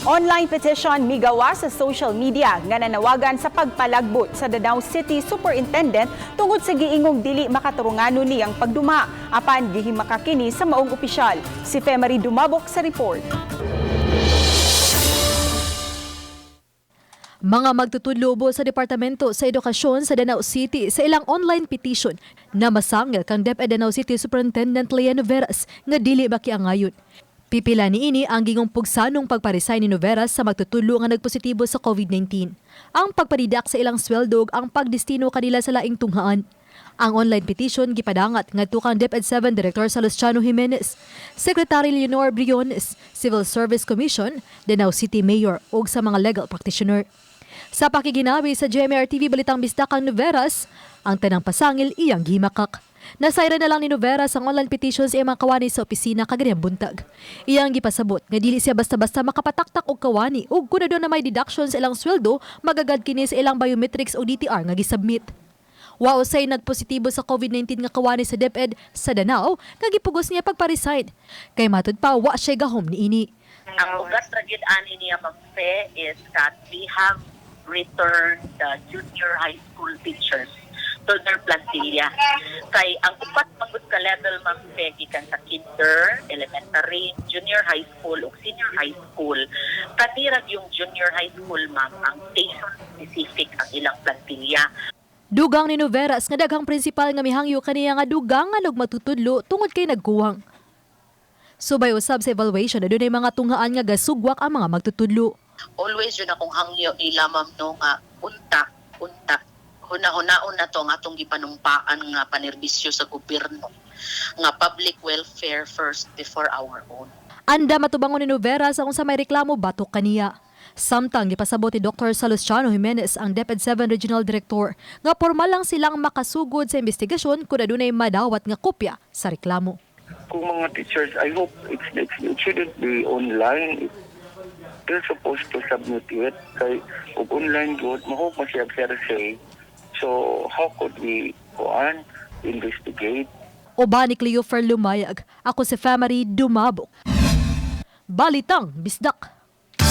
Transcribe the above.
Online petition migawa sa social media nga nanawagan sa pagpalagbot sa Danao City Superintendent tungod sa giingong dili makaturungano niyang pagduma apan gihimaka kini sa maong opisyal. Si Femery Dumabok sa report. Mga magtutudlo sa Departamento sa Edukasyon sa Danao City sa ilang online petition na masangil kang DepEd Danao City Superintendent Lea Noveras nga dili makiangayon. Pipila niini ang gingong pugsanong pagpa-resign ni Noveras sa magtutudlo nga nagpositibo sa COVID-19. Ang pagpadidak sa ilang sweldo ug ang pagdestino kanila sa laing tunghaan. Ang online petition gipadangat ngadto kang DepEd 7 Director Salustiano Jimenez, Secretary Leonor Briones, Civil Service Commission, Danao City Mayor ug sa mga legal practitioner. Sa pakiginawi sa GMR TV Balitang Bisdak kang Noveras, ang tanang pasangil iyang gimakak. Nasayran na lang ni Noveras ang online petition sa iyang mga kawani sa opisina kaganihang buntag. Iyang gipasabot nga dili siya basta-basta makapataktak og kawani ug kun na may deduction sa ilang sweldo, magagad kini sa ilang biometrics o DTR nga gisubmit. Wa usay nagpositibo sa COVID-19 nga kawani sa DepEd sa Danao nga gipugos niya pagpa-resign. Kay matud pa wa siya gahom niini. Ang ugat ra gyud ani niya, Ma'am Fe, is that we have returned the junior high school teachers to their plantilla. Kay ang upat man gud ka level, Ma'am Fe, gikan sa kinder, elementary, junior high school ug senior high school. Kani ra yung junior high school, ma'am, ang station specific ang ilang plantilla. Dugang ni Noveras nga daghang prinsipal nga mihangyo kaniya nga dugangan og matutudlo tungod kay nagkuwang. Subay usab sa evaluation, adunay mga tunghaan nga gasugwak ang mga magtutudlo. Always yun akong hangyo nila, ma'am, no, nga unta unta huna-hunaon na to ang atong gipanumpaan nga panerbisyo sa gobyerno nga public welfare first before our own. Anda matubangon ni Noveras ang unsa may reklamo batok kaniya. Samtang gipasabot ni Dr. Salustiano Jimenez, ang DepEd 7 Regional Director, nga formal lang silang makasugod sa investigasyon kung adunay madawat nga kopya sa reklamo. Kung mga teachers, I hope it shouldn't be online. They're supposed to submit it. Kay ug online good, mahok mo siya hearsay. So, how could we kuan investigate? Uban ni Cleofer Lumayag, ako si Famary Dumabok. Balitang Bisdak.